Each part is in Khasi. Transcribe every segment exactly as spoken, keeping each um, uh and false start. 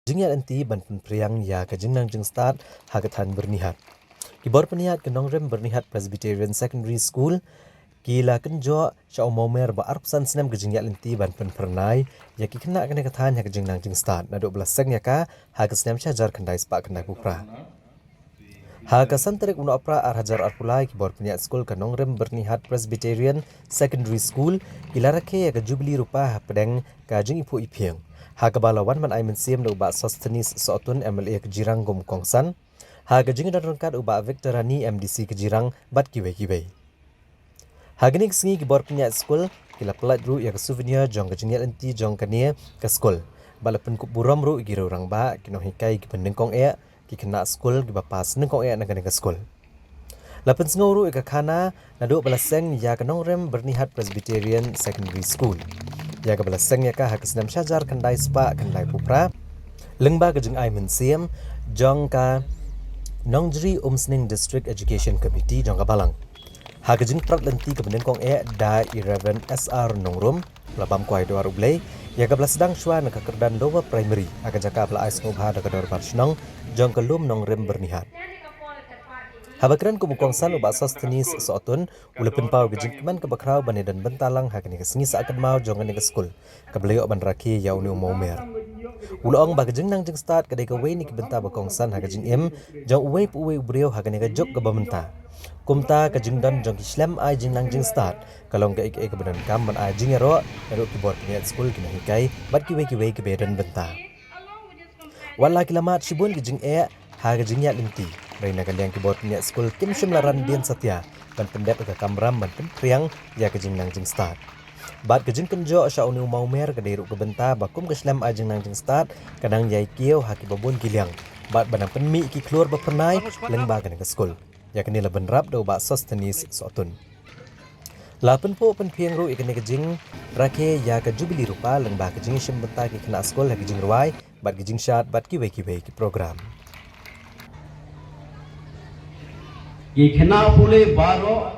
jingïaid lynti ban pynphriang ïa ka jingnang jingstad ha ka thaiñ Byrnihat. Ki bor pynïaid ka Nongrim Byrnihat Presbyterian Secondary School ki la kynjoh sha u mawmer ba arphew san snem ka jingïaid lynti ban pynphyrnai ïa ki khynnah kane ka thaiñ ha ka jingnang jingstad naduh ba la seng ïa ka ha ka snem shihajar khyndai spah khyndaiphew phra. Ha ka san tarik u Nohprah arhajar arphew lai, ki bor pynïaid skul ka Nongrim Byrnihat Presbyterian Secondary School ki la rakhe ïa ka Jubilee Rupa hapdeng ka jingiphuh iphieng, ha kaba la wan ban ai mynsiem da u Bah Sosthenes Sohtun, M L A ka Jirang kum u kongsan, ha ka jingdon ryngkat u Bah Victor Rani, M D C ka Jirang, bad kiwei kiwei. Ha kane ka sngi ki bor pynïaid skul ki la pyllait ruh ïa ka souvenir jong ka jingïaid lynti jong kane ka skul, bad la pynkup burom ruh ïa ki rangbah, ki nonghikai kiba nyngkong eh, ki khynnah skul kiba pass nyngkong eh na kane ka skul. La pynsngew ruh ïa ka khana naduh ba la seng ïa ka Nongrim Byrnihat Presbyterian Secondary School, ïa kaba la seng ïa ka ha ka snem shihajar khyndai spah khyndaiphew phra, lyngba ka jingai mynsiem jong ka Nongjri Umsning District Education Committee jong ka Balang, ha ka jingprat lynti kaba nyngkong eh da i Reverend S R Nongrum, ba la bam kwai Dwar U Blei, ïa kaba la sdang shuwa na ka kyrdan Lower Primary ha ka jaka ba la ai sngewbha da ka Dorbar Shnong jong ka Lum Nongrim Byrnihat. Haba kren kum u kongsan, u Bah Sosthenes Sohtun u la pynpaw ka jingkmen kaba khraw ban ïadon bynta lang ha kane ka sngi sah kynmaw jong kane ka skul kaba la ïoh ban rakhe ïa une u mawmer. U la ong ba ka jingnang jingstad ka dei kawei na ki bynta ba kongsan ha ka jingim jong uwei pa uwei u briew ha kane ka juk kaba mynta. Kumta ka jingdon jong ki shlem ai jingnang jingstad ka long kaei kaei kaba donkam ban ai jingïaroh naduh ki bor pynïaid skul, ki nonghikai bad kiwei kiwei kiba ïadon bynta. Wat la ki la mad shibun ki jingeh ha ka jingïaid lynti, hynrei na ka liang ki bor pynïaid skul kim shym la ran dien satia ban pyndep ïa ka kamram ban pynphriang ïa ka jingnang jingstad. Bad ka jingkynjoh sha une u mawmer ka dei ruh ka bynta ba kum ka shlem ai jingnang jingstad ka nang ïai kiew ha kiba bun ki liang, bad ba nang pynmih ïa ki khlur ba phyrnai lyngba kane ka skul. Ïa kane la bynrap da u Bah Sosthenes Sohtun. La pynphuh pynphieng ruh ïa kane ka jingrakhe ïa ka Jubilee Rupa lyngba ka jingïashim bynta ki khynnah skul ha ki jingrwai bad ki jingshad bad kiwei kiwei ki program. Ki khynnah pule baroh,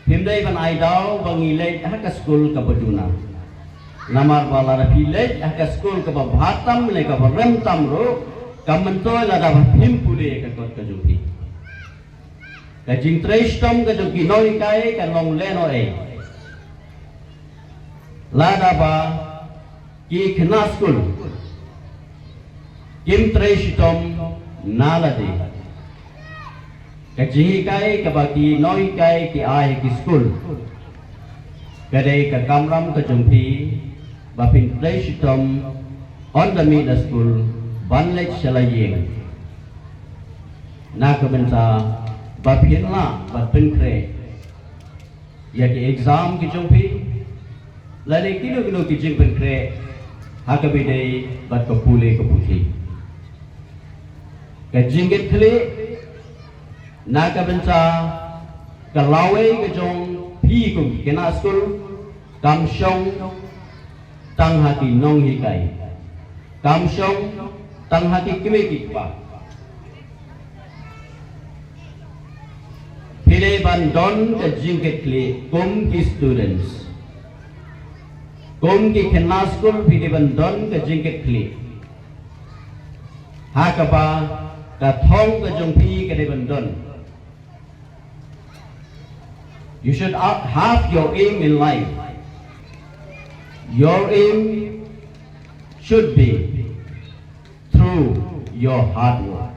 phim dei ban ai daw ba ngi leit ha ka skul kaba duna. Namar ba lada phi leit ha ka skul kaba bha tam ne kaba rem tam ruh, kam myntoi lada ba phim pule ka kot ka jong phi. Ka jingtrei shitom ka jong ki nonghikai kan long lehnohei lada ba ki khynnah skul kim trei shitom na lade. Ka jinghikai kaba ki nonghikai ki ai ha ki skul ka dei ka kamram ka jong phi ba phin trei shitom ynda mih na skul ban leit sha la ïing, na ka bynta ba phin lah ban pynkhreh ïa ki exam ki jong phi lane kino kino ki jingpynkhreh ha kaba ïadei bad ka pule ka puthi. Ka jingkitkhlieh na ka bynta ka lawei ka jong phi kum ki khynnah skul kam shong tang ha ki nonghikai, kam shong tang ha ki kmie ki kpa. Phi dei ban don ka jingkitkhlieh kum ki students. Kum ki khynnah skul phi dei ban don ka jingkitkhlieh ha kaba ka thong ka jong phi ka dei ban don. You should ha- have your aim in life. Your aim should be through your hard work.